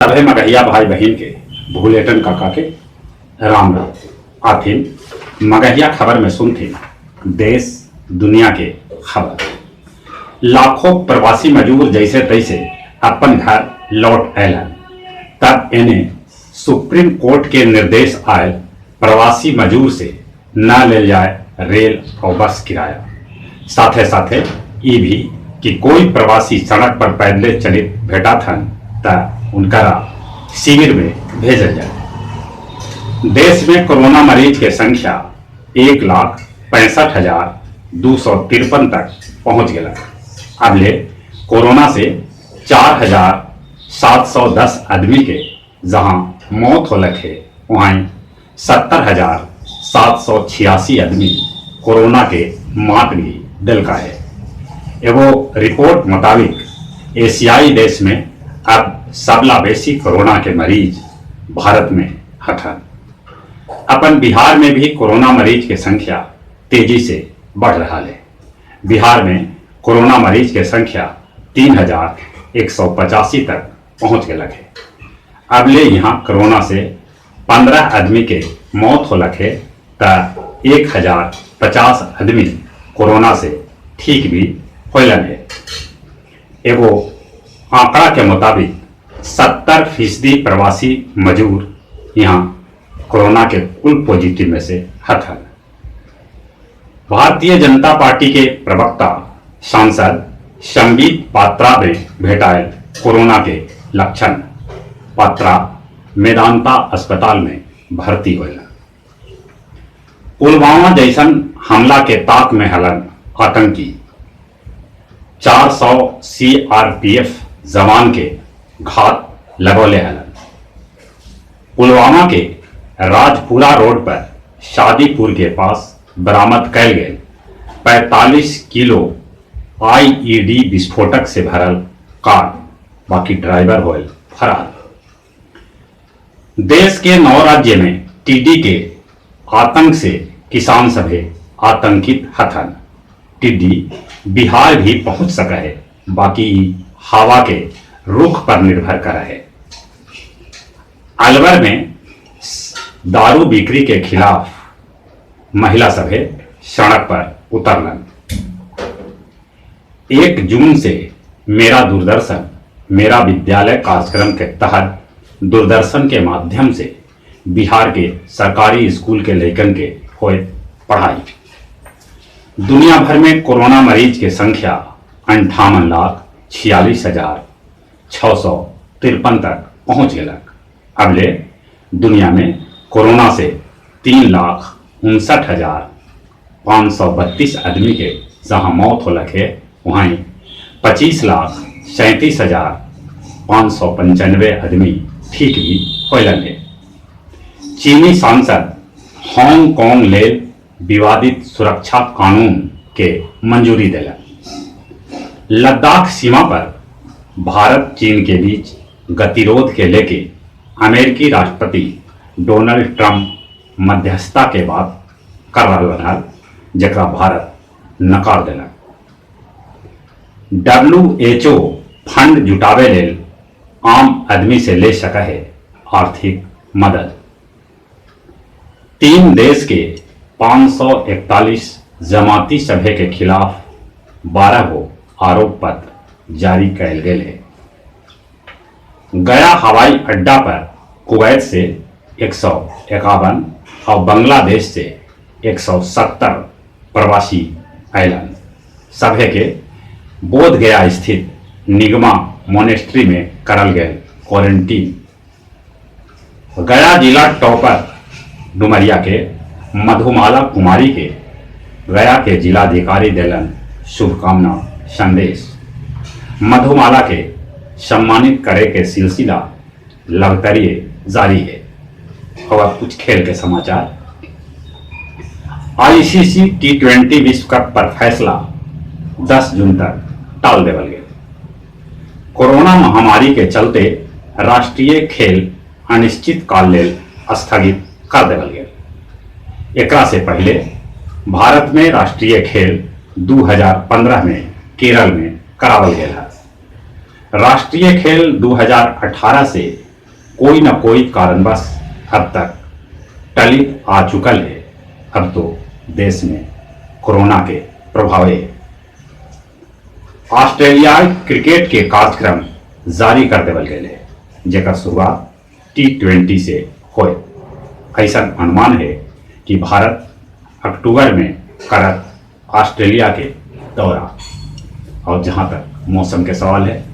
सभे मगहिया भाई-बहिन के भुलेटन काका के राम राम। आथिन मगहिया खबर में सुनथिन देश दुनिया के खबर। लाखों प्रवासी मजूर जइसे-तइसे अप्पन घर लौट अयलन। तब एने सुप्रीम कोर्ट के निर्देश आयल प्रवासी मजूर से न लेल जाय रेल आउ बस किराया। साथे-साथे ई भी कि कोई प्रवासी सड़क पर पैदले चलित भेंटात हन तऽ उनकरा शिविर में भेजल जाय। देश में कोरोना मरीज के संख्या 1,65,253 तक पहुंच गेलक। अबले कोरोना से 4,710 अदमी के जहां मौत होलक हे, उहईं 70,786 अदमी कोरोना के मात भी देलका हे। एगो रिपोर्ट मोताबिक एशियाई देश में अब सबला बेसी कोरोना के मरीज भारत में हथन। अपन बिहार में भी कोरोना मरीज के संख्या तेजी से बढ़ रहा है। बिहार में कोरोना मरीज के संख्या 3,185 तक पहुंच गलक है। अबले यहां कोरोना से 15 आदमी के मौत होलक हे, त 1,050 आदमी कोरोना से ठीक भी होलन हे। एगो आंकड़ा के मुताबिक 70% प्रवासी मजूर यहां कोरोना के कुल पॉजिटिव में से हथन। भारतीय जनता पार्टी के प्रवक्ता सांसद संबित पात्रा में भेटायल कोरोना के लक्षण। पात्रा मेदांता अस्पताल में भर्ती होलन। पुलवामा जैसन हमला के ताक में हलन आतंकी। 400 सीआरपीएफ जवान के घात लगौले हलन। पुलवामा के राजपुरा रोड पर शादीपुर के पास बरामद कैल गेल 45 किलो आईईडी विस्फोटक से भरल कार, बाकी ड्राइवर होल फरार। देश के नौ राज्य में टिड्डी के आतंक से किसान सभे आतंकित हथन। टिड्डी बिहार भी पहुंच सके है, बाकी ई हवा के रुख पर निर्भर कर है। अलवर में दारू बिक्री के खिलाफ महिला सभे सड़क पर उतरलन। 1 जून से मेरा दूरदर्शन मेरा विद्यालय कार्यक्रम के तहत दूरदर्शन के माध्यम से बिहार के सरकारी स्कूल के लइकन के होए पढ़ाई। दुनिया भर में कोरोना मरीज के संख्या 58,46,653 तक पहुंच गलक। अबले दुनिया में कोरोना से 3,59,532 आदमी के जहां मौत होलक हे, वहीं 25,37,595 आदमी ठीक भी होलन हे। चीनी सांसद हांगकांग लेल विवादित सुरक्षा कानून के मंजूरी देलन। लद्दाख सीमा पर भारत चीन के बीच गतिरोध के लेके अमेरिकी राष्ट्रपति डोनाल्ड ट्रंप मध्यस्थता के बात कर रहा हल, जकरा भारत नकार देलक। WHO fund जुटावे लेल आम आदमी से ले सके है आर्थिक मदद। तीन देश के 541 जमाती सभे के खिलाफ 12 गो आरोप पत्र जारी कैल गेल है। गया हवाई अड्डा पर कुवैत से 151 और बांग्लादेश से 170 प्रवासी अयलन। सभे के बोध गया स्थित निगमा मोनेस्ट्री में करल गए क्वारंटीन। गया जिला टॉपर डुमरिया के मधुमाला कुमारी के गया के जिलाधिकारी देलन शुभकामना संदेश। मधुमाला के सम्मानित करे के सिलसिला लगातार जारी है। और अब कुछ खेल के समाचार। आईसीसी टी20 विश्व कप पर फैसला 10 जून तक टाल देवल गेल। कोरोना महामारी के चलते राष्ट्रीय खेल अनिश्चित काल लेल स्थगित कर देवल गेल। एकरा से पहले भारत में राष्ट्रीय खेल 2015 में केरल में करावल गेल है। राष्ट्रीय खेल 2018 से कोई न कोई कारणवश अब तक टली आ चुकल है। अब तो देश में कोरोना के प्रभावे है। ऑस्ट्रेलियाई क्रिकेट के कार्यक्रम जारी कर देवल गए है, जेकर शुरुआत T20 से होए। ऐसा अनुमान है कि भारत अक्टूबर में करत ऑस्ट्रेलिया के दौरा। और जहां तक मौसम के सवाल है,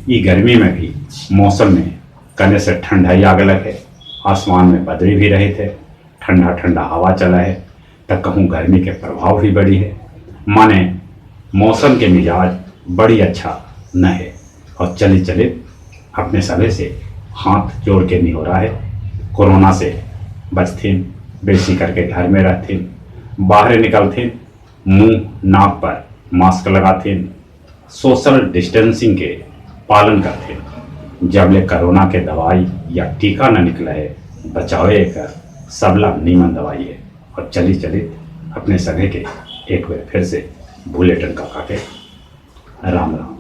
ई गर्मी में भी मौसम में कने से ठंडाई आ गलक है, आसमान में बदली भी रहे थे, ठंडा ठंडा हवा चला है, तब कहूँ गर्मी के प्रभाव भी बढ़ी है। माने मौसम के मिजाज बड़ी अच्छा न है। और चले चले अपने सभी से हाथ जोड़ के नहीं हो रहा है, कोरोना से बचथिन, बेसी करके घर में रहथिन, बाहर निकलथिन, मुंह नाक पर मास्क लगाथिन, सोशल डिस्टेंसिंग के पालन करथिन। जब ले कोरोना के दवाई या टीका न निकला है, बचावे कर सबला नीमन दवाई है। और चली चली अपने सभी के एक बार फिर से भूले टंका काटे। राम राम।